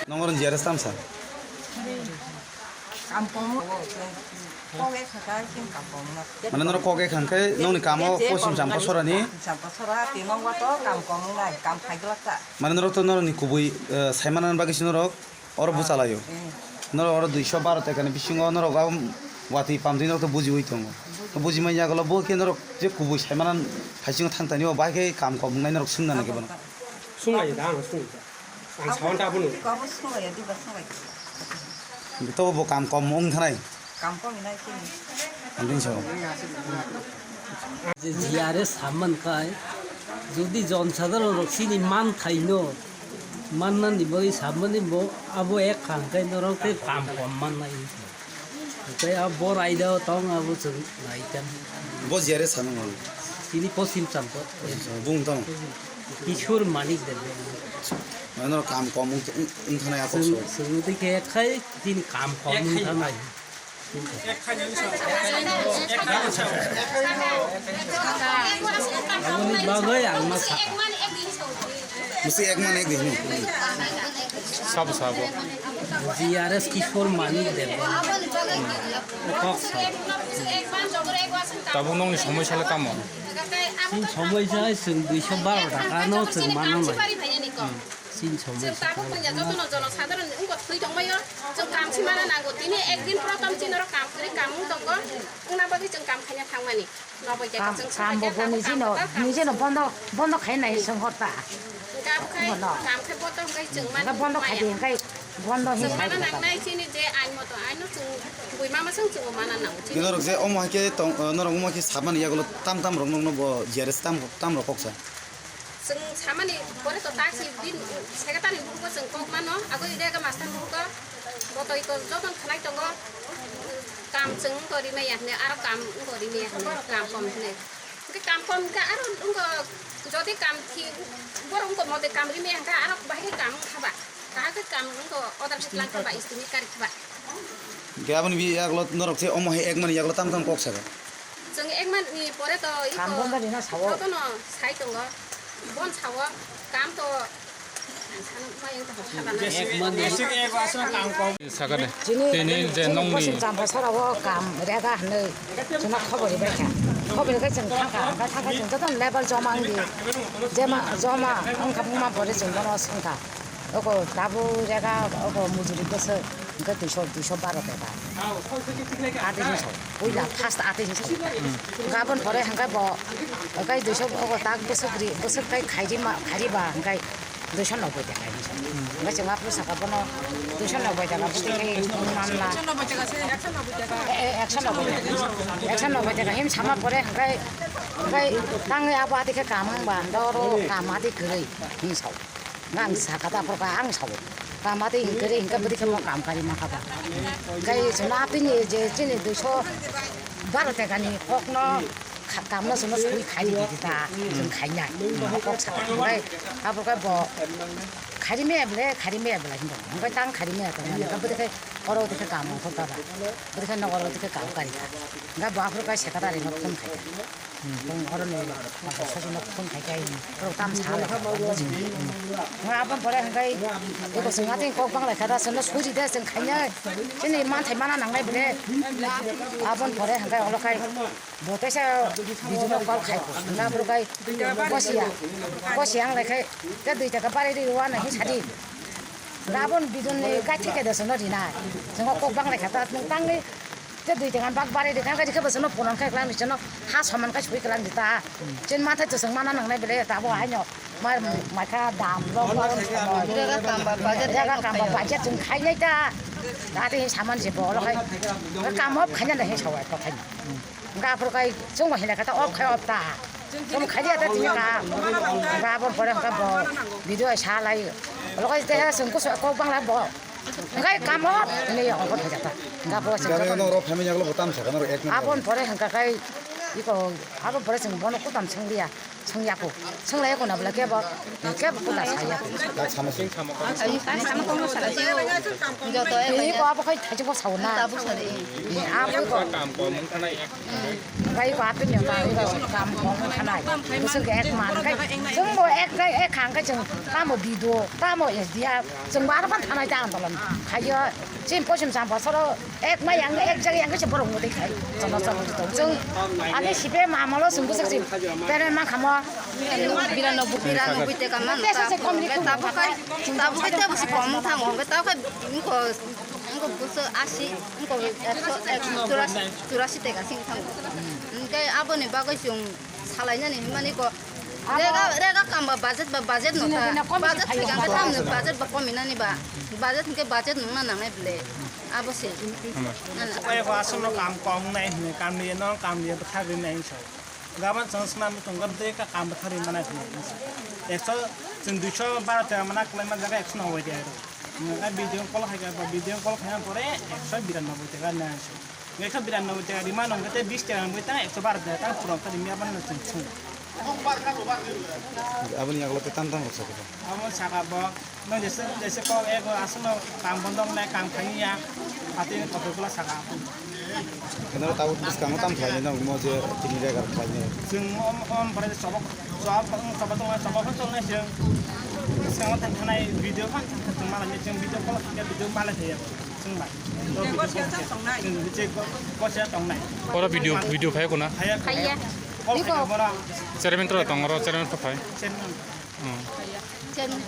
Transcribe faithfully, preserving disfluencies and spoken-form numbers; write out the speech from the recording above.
Nongor G R S tamsa. Kampong, kok ekha khe kampong na. Mane norok kok ekha khe nongni kamo pochim champa sorani. Champa sora tinong wato kampong na kam khaigla ta. Mane norok to norokni kubui, eh, saimanani bagwi se norok oro bwchalaio. Eh. Norok oro duiso baro tekani bisingo norok a watwi pamtwi norok to bujiwi tongo. Bujimani yagulo bo khe norok je kubui saimanan haisingo thang tani o bai khe kam kok wngnai norok swngnani khe bono. Swnglaiya da, ang swnglaiya. Ang sawan ta abono. Tiko abo swnglaiya, diba swnglaiya. Bito bo kam kom wng thanai. Kam kom hinai sini. Ang tin sao. Je G R S saman kai, jodi jon sadharon rok sini man thaino, mannani bo, samani bo, abo ek khang kai norok te kam kom mannai. Tei a bo raida o tong abo chwng nai tam. Bo G R S samung. Tini posim champa. Bung tong. Kishore Manik Debbarma. Mane norok kam kom wng, wng thanai a kok so. Chwng, chwng tei khe khai tini kam kom wng thanai. Aboni bagwi ang ma sakha. Musi ek man ek din. Sabo, sabo. G R S Kishore Manik Debbarma. Kok sabo. Tabuk nongni somoi sale tamo? Chini somoi sale chwng duiso baro taka no chwng manna nai. Chini somoi sale. Chwng tabuk manya jotono jono sadharon wngkha thwi tongbaio. Chwng kam si mana nango. Tini ekdin prothom chini oro kam kwrwi kam wng tongo. Wngna bagwi chwng kam khaina thangmani. Kam, kam bo bo nijino, nijino bondo, bondo khai nai song hota. Bondo. Kam khe bondo hwnkhe chwng mani. Bondo khai di hwnkhe bondo hin sai. Mana nangnai chini je ain moto, aino chwng bui mama song chwng mana nango chini. Norok je omo hai khe tong, norok omo hai khe sabmani yagulo tam tam rok nokno bo G R S tam, tam rok kok sa. Chwng samani pore to taksi din secretary bukugo chwng kok mano, agoi rega master bukugo botoi ko joton khlai tongo, kam chwng wngko rimaya hwnwi, aro kam wngko rimaya hwnwi, kam kom hwnwi. Hwnkhe kam kom hwnkhe aro wngko, jodi kam thi, borok wngko mote kam rimaya hwnkhe aro bahai kam wngkha ba, kaham khe kam wngko order khe tlang kha ba, estimate kari kha ba. Hwnkhe aboni bi yagulo norok se omo hai ek mani yagulo tam tam kok saka. Chwng ek mani pore to iko. Kam bondo rina sao. Jotono sai tongo. Bon sao. Kam to. Sakani. Chini tini je nongni pochim champa sora o kam rega hwnwi chwngno khobor bai kha. Khobor bai chwng thangkha. Thangkha chwng joto level joma wngdi. Jema joma wngkha buma pore chwng bono swngkha. Oko tabuk rega, oko mujuri bwswk hwnkhe duiso, duiso baro taka. Ati hinwi sao. Puila first ati hinwi sao. Hwnkhe aboni pore hwnkhe bo, hwnkhe duiso oko tak bwswk ri, bwswk tei khairima, khairiba hwnkhe duiso noboi taka hinwi sao. Hwnkhe chwng aphuru saka bono duiso noboi taka bwtwi khe manla. E, e, ekso noboi taka. Ekso noboi taka hinwi sama pore hwnkhe, hwnkhe tangwi abo ati khe kam wngba, hwnkhe oro kam ati kwrwi hinwi sao. Ang saka ta, aphuru kha ang sao. Kam ati hinkhe re, hinkhe bwdikhe mo kam kari ma kha ba. Hwnkhe chwngno apini je chini duiso baro tekani kokno kha-, kamno chwngno sui khai di ta. Chwng khainai. Kok saka. Hwnkhe aphuru khe bo khari me bwle, khari me bwle hinwi. Hwnkhe tang khari me tong. Hwnkhe bwdikhe oro bwdikhe kam ongkhor ta ba. Bwdikhe nogo oro bwdikhe kam kari ta. Hwnkhe bo aphuru khe secretary no phone khai ta. Tong oro ni sasana phone khai khai oro tam sa lai. Nga abon pore hwnkhe eko swnga tei kok bang lai kha da, chwngno suji de chwng khainai. Chini manthai mana nangnai bwle. Abon pore hwnkhe olo khai bo teisa video no call khai ko. Nga bwrw khai kosiya. Kosiya ang lai khai te dui taka bari ri wana hi sadi. Nga abon video ni gathi ke da chwngno rinai. Chwngno kok bang lai kha da, nwng tangni Te dui tengan bak bari de, kang kaji khe bwswkno punan khai klang ni, chwngno ha soman khai sui klang di ta. Chini manthai chwswng mana nangnai bele, tabo haino mar maikha dam lo. Jaga kam ba paja chwng khainai ta. Ta te saman je bolo khai. Kam off khaina da he sawai ko khai. Ga phur khai chwng hinai kha ta off khai off ta. Chwng khai dia ta tini ka. Ga bo pore ka bo video sa lai. Lo khai te ha sung ko ko bang la bo. Hwnkhe kamo hinwi ongkhor khaijak ta. Hwnkhe abo se Gabi jotono, no rok phaimani yagulo bo tam sakha norok ek number. Aboni pore hwnkhe khai Iko abo pore chwng bono kutam swngliya, swngyako, swnglaiya kono bwla kebo, kebo kuta saya. Ang sama sing sama kong. Ang sama kong sala jiyo. Joto e. Iko abo khai thaji bo sauna. Tabuk sala e. Abo iko. Kam kong mung thanai. Bai ko apin yo ta iko kam kong mung thanai. Bwswk ek man khai. Chwng bo ek khai ek khang khai chwng tamo bido, tamo S D F. Chwng bo aro ban thanai ta andolan. Khayo. Chini pochim cham bosoro ek mai yang ek jaga yang se borok mudi khai. Chwng no chwng tong chwng ani sipe ma amolo chwng bwswk chim pere ma khamo. Birano bu birano bu te kamano. Pesa se kom ni tabuk kai tabuk kai tabuk si kom thang ho tabuk kai ko ko bwswk asi ko churasi churasi te ka sing thang. Hingke aboni bagwi chwng salainani hwnmani ko. Rega, rega kam ba budget ba budget no ta. Budget thai kang tam budget ba komi nani ba. Budget ke budget nung na nangnai bele. Abo se. Kaya ko asal no kam kong nai hne kam ni no kam ni bthar ri nai so. Gaban chwng swnam tong gam de ka kam bthar ri mana hne. Ekso chwng duiso baro tera mana klai ma jaga ekso no wai de. Video call khai ka video call khai pore ekso biranoboi tera nai so. Ngai kha biranoboi tera rima nong khe bis tera nong tang ekso bar tera tang purok tang rimi abani no chwng chwng. Aboni yagulo tei tam tam rok sakha. Abo saka bo no jese jese kok ego aswk no kam bondo nai kam khani ya. Pati ni kotor kula saka. Kena tabuk bwskango tam khlai no mo je tini regar khlai no. Chwng om om pore chobok chobok chobok tong chobok tong nai chwng. Bwskango thang thanai video phan thang thang malai chwng video call khe video malai thaya. Chwng bai. Video call khe thang tongnai. Chwng je ko ko se tongnai. Oro video video phai ko na. Phai ya. Phai ya. Call khe bora. Chairman to tong oro chairman to phai. Chairman. Hmm. Chairman.